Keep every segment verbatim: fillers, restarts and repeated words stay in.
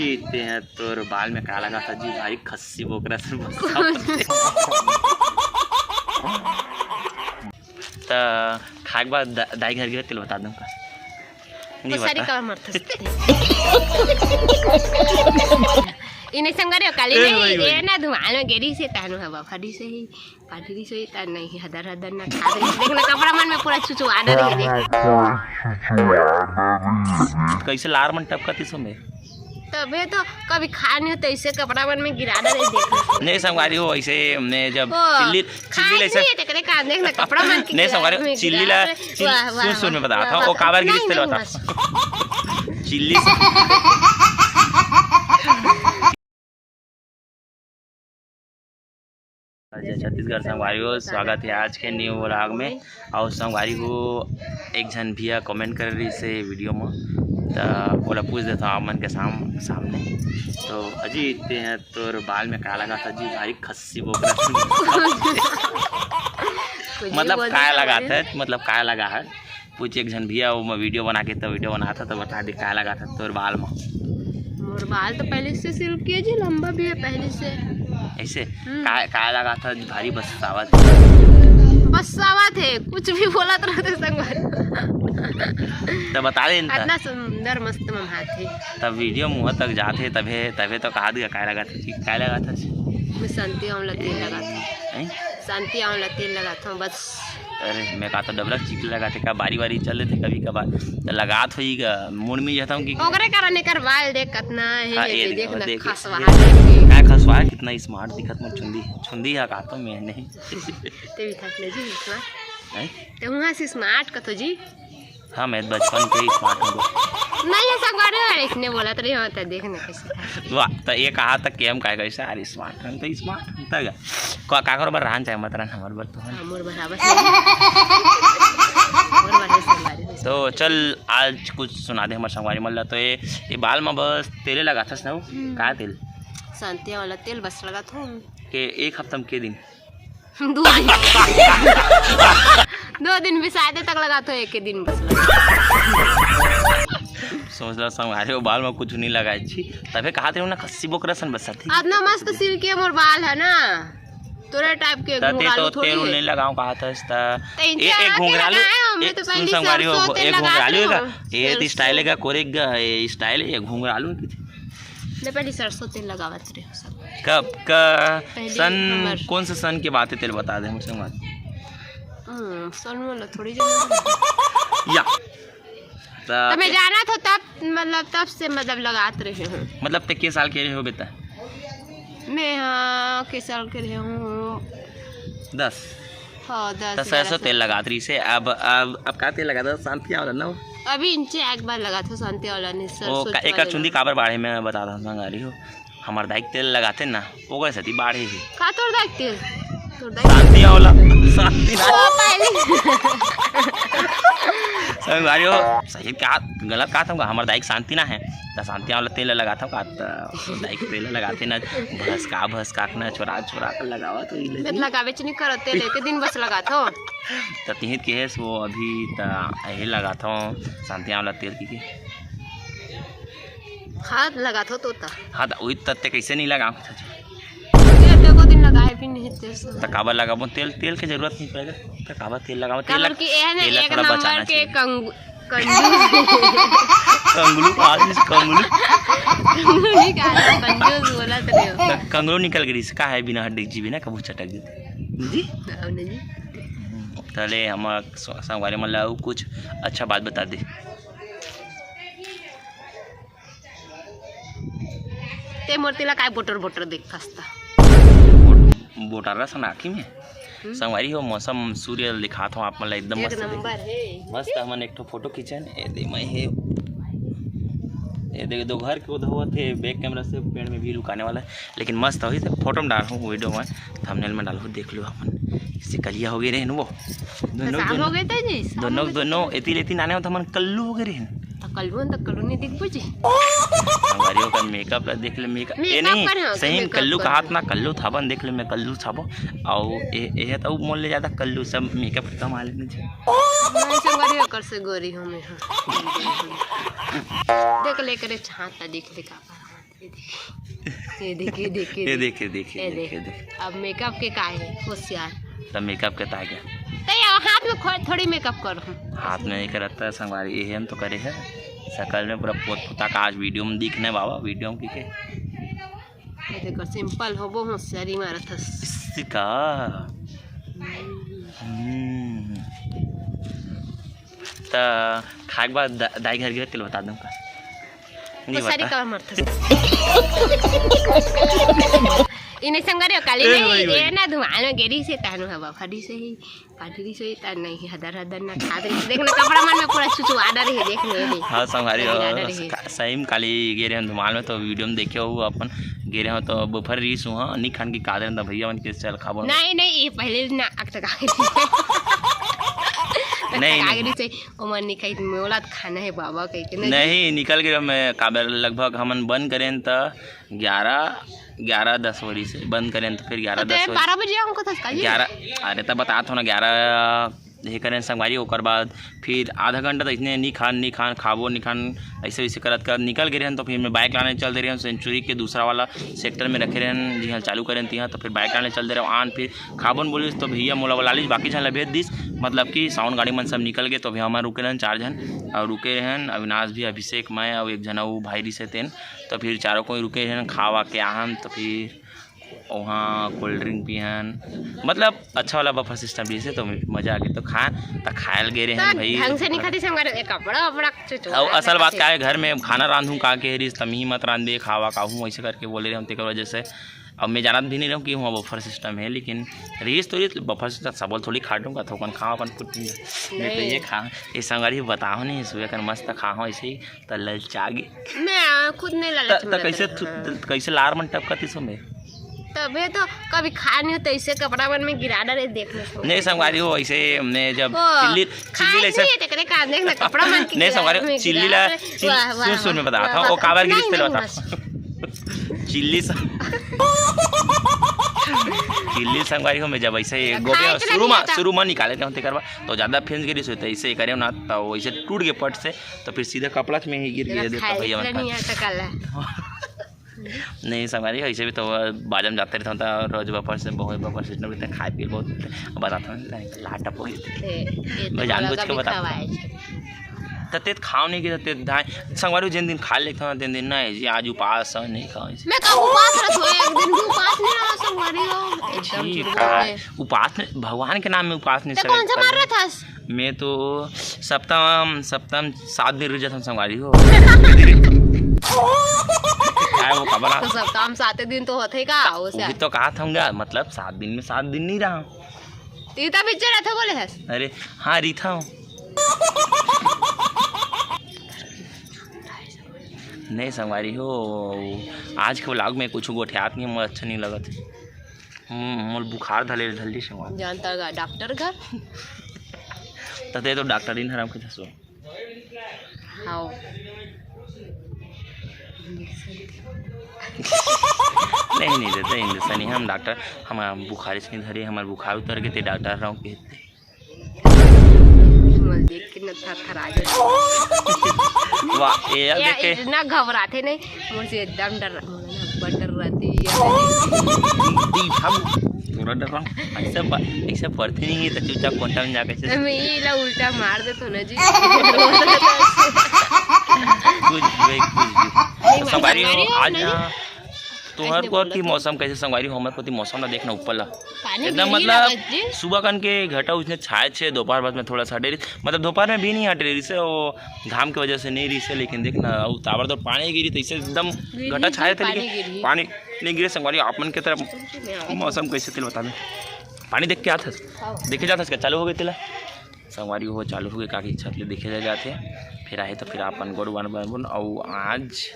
जी, ते हैं तोर बाल में का लगा था जी, भारी खस्सी बोकरा से बस्सा। त खाए के बाद दा-, दाई घर गए तेल बता दूं का? नहीं वो सारी बता। का मरत हंसते। इन्हें संगरे काली ए, नहीं, वही, वही। ए ना धुआं में गेरी से तानू हवा फड़ी से ही। पार्टी दी सोई त नहीं, हदर हदर ना खा दे। देख ना, कपड़ा मन में पूरा चुचुआ डर है, देख। कैसे लार मन टपकत इस में? तबे तो कभी खा नहीं होता, इसे कपड़ा मन में गिरा डर है, देख। नहीं संगवारी हो, ऐसे हमने जब ओ, चिल्ली, खा चिल्ली ही ऐसे नहीं है, तेरे का देख ना, कपड़ा मन के नहीं गिरा संगवारी हो, में चिल्ली गिरा ला, डर है। चिल-, वाह, वाह, सुन, सुन, मैं वाह, बता रहा वाह, हूँ, वो वाह। काबर गिरी नहीं, तेरे नहीं, बता। नहीं। चिल्ली से जय छत्तीसगढ़ संगवारी हो, स्वागत है आज के न्यू व्लॉग में। और संगवारी हो, एक झन भैया कमेंट कर रही से वीडियो में, त ओला पूछ देता हूँ आप मन के साम-, सामने। तो अजी, ते हैं तोर बाल में का लगा था जी, भारी खस्सी बोकरा। कुछ भी मतलब बोल का दिया लगा भाई। था, मतलब का लगा है? कुछ एक झन भैया वो मैं वीडियो बना के तो वीडियो बनाता तो बता दे का लगा था तोर बाल में। मोर बाल तो पहले से सिल्की है जी, लंबा भी है पहले से। ऐसे? हम्म। का, का लगा था भारी बस्सावत? बस्सावत है, कुछ भी बोलत रहते संगवारी। तो बता दे इनका। इतना सुंदर मस्त मम्हात है। तब वीडियो मुँह तक जाते तभे, तभे तो कहा दिया का लगा था जी, का लगा था जी? मैं शांति आंवला तेल लगा था। हैं? शांति आंवला तेल लगा था बस। अरे, मैं कहा तो डबरा चिक लगा थे का, बारी बारी चल देते कभी कभार, तो लगात होई गा, मूड में जाता हूँ कि ओकरे कारण एकर बाल देख कतना है, हाँ, ये ये देख, देख ना, देख, खसवा देख। है। का खसवा है, कितना स्मार्ट दिखत मोर चुंदी, चुंदी है कहा तो मैं नहीं। ते भी खस ले जी, स्मार्ट। हैं? ते वहाँ से स्मार्ट कथो जी। हाँ, मैं बचपन के ही स्मार्ट हूँ। नहीं, ऐसा करे वाले इसने बोला तो नहीं होता, देख ना कैसे। वाह, तो ये कहा तक कि हम काय कैसे यार स्मार्ट, हम तो स्मार्ट हम तक का, का करो बर रहन चाहे मत रहन, हमारे बर तो है। हाँ, मोर बराबर से। मोर बराबर से हमारे। तो चल, आज कुछ सुना दे हमारे संगवारी मन ला। तो ये, ये बाल में बस तेले लगा था ना वो? हम्म। का तेल? शांति आंवला तेल बस लगा था। के एक हफ्ता में के दिन? दो दिन। दो दिन बिसाते तक लगा तो एक ही दिन बस लगा। सोच ला संगवारी हो, बाल में कुछ नहीं लगाए छी, तबे कहा थे ना खस्सी बोकरा सन बस थी। इतना मस्त सिल्की मोर बाल है ना, तोरे टाइप के त ते घुंघरालू तो थोड़ी तेल है। नहीं लगाऊं कहा था इस त। तो इनसे ए, ए आके घुंघरालू, लगाए, हमने ए, तो सुन पहले संगवारी हो, सरसों तेल ए लगा घुंघरालू दो। है का? ए तो सरसों। स्टाइल है का? कोरे का, ए स्टाइल है, ये घुंघरालू है किथे? मैं पहले सरसों तेल लगावत रहे हो सब। कब का पहले सन? हमार कौन से सन के बात है तेल बता दे मुझे मत। हम्म, सन वाला थोड़ी जाना। या। त तो मैं ते जाना था तब, मतलब तब से मतलब लगात रहे हूँ। मतलब ते के साल के रहे हो बेटा? मैं हाँ के साल के रहे हूँ? दस। हाँ, दस तो सरसों तेल लगात रही से। अब, अब, अब का तेल लगाता? शांति आंवला ना वो? अभी इंचे एक बार लगात हो शांति आंवला नहीं, सरसों ओ, का, एकर चुंदी काबर बाढ़े में बता था संगवारी हो। हमार दाई के तेल लगाते ना, ओकर सेती बाढ़े ही। का तोर दाई के तेल? तोर दाई के शांति आंवला, शांति ना। ओ, पहले। संगवारी हो, सही कहा, गलत कहा था, हमार दाई के शांति ना है, त शांति आंवला तेल लगा था का, त दाई के तेल लगाते ना, भसका, भसका के ना, छोरा, छोरा के लगावा तो ई मैं लगी। लगावे च नहीं करत तेल, एक दिन बस लगा था। त तिहित के हेस वो अभी त यही लगा था, शांति आंवला तेल की के। हाथ लगा था तो ता। हाँ, त उही तत्ते कैसे नहीं लगा? ये देखो दिन लगाए भी नहीं तेल से। त काबर लगाबो? तेल, तेल के जरूरत नहीं पड़ेगा। त काबर तेल लगाबो? तेल काबर लग-, कि एह ने तेल एक थोड़ा नंबर बचाना के चाहिए। कंगू-, कंजूस। कंगलू, आज इस कंगलू। कंगलू नहीं कहा, कंजूस बोला तो नहीं हो। त कंगलू निकल गई, इसका है बिना हड्डी जी बिना कबू चटक देते। जी? हाँ, नहीं जी। तले हम स-, संगवारी मन ला अउ कुछ अच्छा बात बता दे। ते मोर तेला काय बोटर बोटर देखथस त? बोट-, बोटारा सन आँखी में। हम्म। संगवारी हो, मौसम सूर्य दिखात हो आप मन ला एकदम एक मस्त नंबर देखे। हे। मस्त हमन एक ठो फोटो खींचन। ए दे मैं हे। ए दे दो घर के उधर होत हे, बैक कैमरा से पेड़ में भी लुकाने वाला है। लेकिन मस्त होही त फोटो में डालहूँ, वीडियो में, थंबनेल में डालहूँ, देख लो अपन। इससे कलिया हो गए रहे न वो। दोनों, शाम दोनों, हो गए थे जी, शाम दोनों, हो गए थे। दोनों एती लेती नाने होत हमन कल्लू हो गए रहे न। त कल्लू न त कल्लू नहीं दिखबो जी। संगवारी हो का मेकअप ला देख ले, मेकअप, ए मेकअप नहीं, करे हो, सही में मेकअप कल्लू करे कहात हो। ना, कल्लू थाबन देख ले, मैं कल्लू थाबो। अउ ए, ए है त मोल ले जाता कल्लू, सब मेकअप खत्म आ लेने जी। मैं संगवारी हो कर से गोरी हूँ मैं, हाँ। देख ले करे छाता देख ले का। ये देख, ये देख, ये ये देख। देख, ये देख, ये ये देख, देख। ये देख। अब मेकअप के का है, होशियार। तब मेकअप के ताकि तो ये हाथ में खो-, थोड़ी मेकअप करो। हाथ में नहीं करता है संगवारी, ये हम तो करे है। सकल में पूरा पोत पोता का आज वीडियो में दिखने बाबा, वीडियो में की के। ये देखो, सिंपल होबो, होशियारी मारत हस। इसका। हम्म। त खाए के बाद दा-, दाई घर गिरत तेल बता दूं का? नहीं वो सारी बता। कवर मरत हस। इन्हें संगरे काली ए, नहीं, वही, वही। ये ना धुआं में गेरी से तानू हवा फड़ी से ही, पाटरी से ही तान नहीं, हदर हदर ना खाद रही। देख ना कपड़ा मन में पूरा चुचुआ डर है, देख ले, देख। हाँ, संगवारी हो, डर है। का-, सही में काली गे रहे हैं धुमाल में, तो वीडियो में देखे हो अपन गे रहे हो तो बुफर रही सु, हाँ, नहीं खान की कादर ना भैया मन के चल खाबो। नहीं, नहीं, ये पहले ना अक तक आगे नहीं, नहीं। आगे से, ओ मन नहीं खाई, मोला तो खाना है बाबा कह के, नहीं। नहीं, निकल गए मैं काबर लगभग हमन बंद करें त ग्यारह, ग्यारह दस वरी से बंद करें, तो फिर ग्यारह तो दस तेरे वरी बारह बजे हमको था कल। ग्यारह, अरे, तब बतात हो ना, ग्यारह ये करें संगवारी, ओकर बाद फिर आधा घंटा तक इसने नी खान, नी खान, खाबो नी खान, ऐसे वैसे करत करत निकल गए रहन। तो फिर मैं बाइक लाने चल दे रहे हैं सेंचुरी के दूसरा वाला सेक्टर में रखे रहन, जी हाँ, चालू करें तिहाँ। तो फिर बाइक लाने चल दे रहे आन, फिर खाबो न बोलिस तो भैया मोला बुला लीस, बाकी झन ला भेज दिस, मतलब कि साउंड गाड़ी मन सब निकल गए। तो भैया हमारे रुके रहन चार झन, और रुके रहन अविनाश भी, अभिषेक, मैं और एक झन अउ भाई रिसे तेन। तो फिर चारों कोई रुके रहन, खावा के आहन, तो फिर वहाँ कोल्ड ड्रिंक पियन, मतलब अच्छा वाला बफर सिस्टम जैसे, तो मजा आ गया। तो खा, तो खायल गे रहे हैं तो भाई। ढंग से नहीं खाती संगवारी, ये कपड़ा वपड़ा चुचुआ और असल बात का है, घर में खाना रांधूं का के रिस तमी मत रांधे, खावा का हूँ, ऐसे करके बोले रहे हम, तेकर वजह से अब मैं जानत भी नहीं रहूँ कि वहाँ बफर सिस्टम है, लेकिन रिस तो रिस बफर सिस्टम सबल थोड़ी खाटूंगा, थोकन खाओ अपन कुछ। मैं तो ये नहीं। खा, ये संगवारी बताओ नहीं, सुबह कर मस्त खाओ ऐसे ही, तो ललचा गए। मैं खुद नहीं त, लालच में त कैसे रहता थु-, हूँ। त, कैसे लार मन टपकती सो में? तबे तो कभी खा नहीं हो, तो ऐसे कपड़ा मन में गिरा डाले, देख लो। नहीं संगवारी हो, ऐसे हमने जब ओ, चिल्ली, खा चिल्ली ऐसे नहीं, तेकरे का देख ना, कपड़ा मन के नहीं गिरा संगवारी हो, में चिल्ली गिरा ला, डाले। चिल-, वाह, वाह, सुन, सुन, मैं वाह, बताता वाह, हूँ, वो वाह। काबर गिरिस नहीं, तेरे नहीं, बता। बस। चिल्ली स-, चिल्ली संगवारी हो, मैं जब ऐसे तो गोबे खाए चला शुरू नहीं मा, आता। शुरू मा निकाले थे, तेकर बाद तो ज्यादा फेंस गिरिस होते, ऐसे करे ना, तो वैसे टूट गए पट से, तो फिर सीधा कपड़ा में ही गिर तेरा गए, देखो खाए भैया, इतना मन नहीं आता काला। नहीं संगवारी, ऐसे भी तो बाजम जाते रहता था रोज, बफर से बहुत, बफर सिस्टम रहता है, खाए पिए बहुत, बताता हूँ, लाट टप हो गई थी। ए, ए, तो मैं जानबूझ के बताता हूँ। तो ते खाओ नहीं कि ते धाय संगवारी, जिन दिन खा लेता हूँ, तीन दिन नहीं जी, आज उपास है, नहीं खाओ। मैं का उपास रखो, एक दिन भी उपास नहीं रहा संगवारी हो, एकदम जी, झूठ बोल रहे। उपास नहीं, भगवान के नाम में उपास नहीं तो सके। कौन सा मार रहा था? मैं तो सप्ताह, सप्ताह में सात दिन रुक जाता हूँ संगवारी हो। काय वो खबर आ? तो सप्ताह में सात दिन तो होते का? उसे वही तो कहा था हूँ, मतलब सात दिन में सात दिन नहीं रहा। तीता पिक्चर रहता बोले हस? अरे हाँ, रीथा हूँ। नहीं संगवारी हो, आज के व्लॉग में कुछ गोठियात नहीं, मोला अच्छा नहीं लगत। हम्म, मोर बुखार धले धल्दी संगवारी। जानता गा डॉक्टर घर। तते तो डॉक्टर ही हराम के दसो। हाओ। नहीं, नहीं देते इंजेक्शन ही, हम डॉक्टर, हम बुखार इसने धरे, हमारे बुखार उतर गए थे, डॉक्टर राव कहते। मोर देख के न थरथरा जाथे। वाह, ये यार या देख के इतना घबराथे नहीं, मोर से एकदम डर, मोर ना बड़ डर रहती है। दी हम पूरा डर रहा हूँ। ऐसा ब-, ऐसा पढ़ते नहीं है तो चुपचाप कोंटा में जाके से मैं ये ला उल्टा मार दे तो ना जी। कुछ भी, कुछ भी। नहीं, तो संगवारी हो, संगवारी हो, आज नहीं। ना तुहर कोती मौसम कैसे संगवारी हो? हमर कोती मौसम ला देखना ऊपर ला। पानी एकदम गिरी मतलब लगत जी। सुबह कन के घटा उसने छाए छे, दोपहर बाद में थोड़ा सा हटे रही, मतलब दोपहर में भी नहीं हटे रही से, वो घाम के वजह से नहीं रही से, लेकिन देखना, वो ताबड़तोड़ पानी गिरी तो इसे एकदम गिरी घटा जी, छाए थे, पानी लेकिन गिरी। पानी नहीं गिरे। संगवारी, आप मन के तरफ मौसम कैसे तेल बता दे, पानी देख के आत हस, हाँ। देखे जात हस, क्या चालू हो गए तेला? संगवारी हो चालू हो गए, काकी छत ले देखे जा जाते, फिर आए तो फिर अपन गोड़ बन बन बन। और आज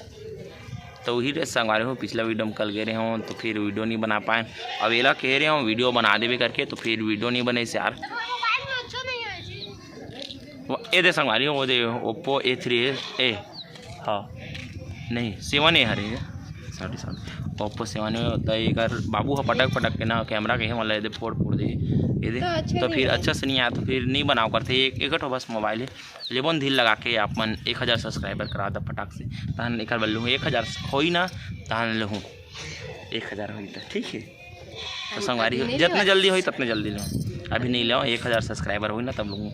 तो वही रे संगवारी हो, पिछला वीडियो में कल गए रहे हो तो फिर वीडियो नहीं बना पाए। अब एला कह रहे हो वीडियो बना देवे करके, तो फिर वीडियो नहीं बने से यार। वो ए दे संगवारी हो, वो दे Oppo A three ए, हाँ नहीं seven A हरे, सॉरी सॉरी, ओप्पो सेवन ए होता है। एकर बाबू ह पटक पटक के ना कैमरा के हे, मतलब एदे फोड़ फोड़ दे, एदे तो अच्छा तो नहीं फिर है। अच्छा से नहीं आया, तो फिर नहीं बनाव करथे। एक एक ठो बस मोबाइल है, लेबोन धीर लगा के आप मन एक हज़ार सब्सक्राइबर करा द फटाक से, तहन एकर बर लूँ एक हज़ार होई ना, तहन लूँ एक हज़ार होई त ठीक है। तो संगवारी हो, जितना जल्दी होई उतना जल्दी लो, अभी नहीं लो, एक हज़ार सब्सक्राइबर होई ना तब लूँ।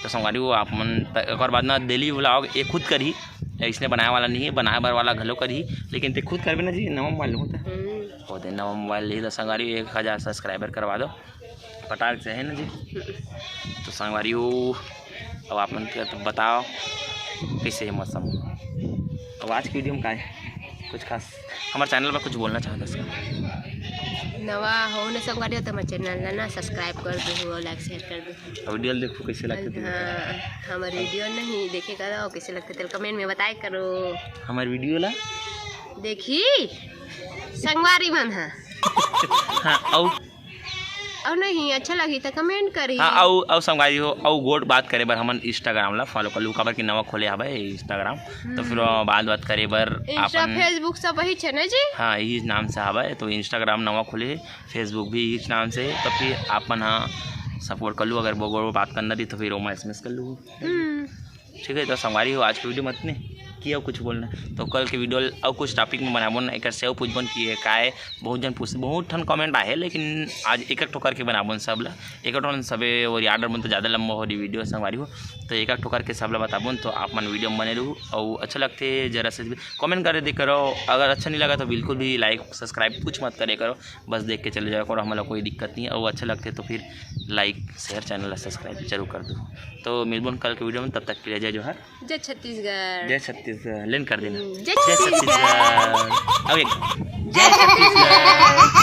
तो संगवारी हो आप मन त-, एक बार बाद ना डेली व्लॉग ये खुद करी, इसने बनाए वाला नहीं है, बनाए बर वाला घलो करी, लेकिन ते खुद करबे ना जी, नवा मोबाइल लूँ तो। हम्म। वो दे नवा मोबाइल ली तो संगवारी हो एक हज़ार सब्सक्राइबर करवा दो फटाक से, है ना जी? तो संगवारी हो अब आप मन के तो बताओ कैसे है मौसम। अब आज की वीडियो में का है कुछ खास हमारे चैनल पर कुछ बोलना चाहते हैं? नवा हो न संगवारी हो तो हमारे चैनल ला ना सब्सक्राइब कर दो, लाइक शेयर कर दो। और वीडियो देखो कैसे लगते थे? हाँ, हमारे वीडियो नहीं देखे करो, कैसे लगते थे कमेंट में बताए करो। हमारे वीडियो ला देखी संगवारी मन हा। हाँ, और और नहीं अच्छा लगी तो कमेंट करी। हाँ, अउ अउ संगवारी हो, अउ गोठ बात करे बर हमन Instagram ला फॉलो कर लू, काबर कि नवा खोले हवे Instagram, तो फिर बात बात करे बर इंस्टा अपन Facebook सब वही छे ना जी। हाँ, यही नाम से हवे, तो Instagram नवा खोले, Facebook भी इस नाम से, तो फिर आप मन हाँ सपोर्ट कर लू। अगर बोगो बात करना रही तो फिर ओमा एसएमएस कर लू। हम्म। ठीक है, तो संगवारी हो आज के वीडियो मत ने कि अब कुछ बोलना, तो कल के वीडियो अउ कुछ टॉपिक में बनाबोन, एक सेव पूछबोन कि ये का है। बहुत जन पूछ, बहुत ठन कमेंट आहे, लेकिन आज एक एक ठो करके बनाबोन सब ला, एक एक ठो सबे। और यार मन तो ज़्यादा लंबा हो रही वीडियो संगवारी हो, तो एक एक ठो करके सब ला बताबोन। तो आप मन वीडियो में बने रहू, और अच्छा लगते जरा से भी कमेंट करे दे करो, अगर अच्छा नहीं लगा तो बिल्कुल भी लाइक सब्सक्राइब कुछ मत करे करो, बस देख के चले जाओ करो, हमला कोई दिक्कत नहीं है। और अच्छा लगते तो फिर लाइक शेयर चैनल ला सब्सक्राइब जरूर कर दो। तो मिलबोन कल के वीडियो में, तब तक के लिए जय जोहार। जय छत्तीसगढ़। जय छत्तीसगढ़। लेन कर देना। हम्म, जय जय छत्तीसगढ़। छत्तीसगढ़। अब एक जय छत्तीसगढ़।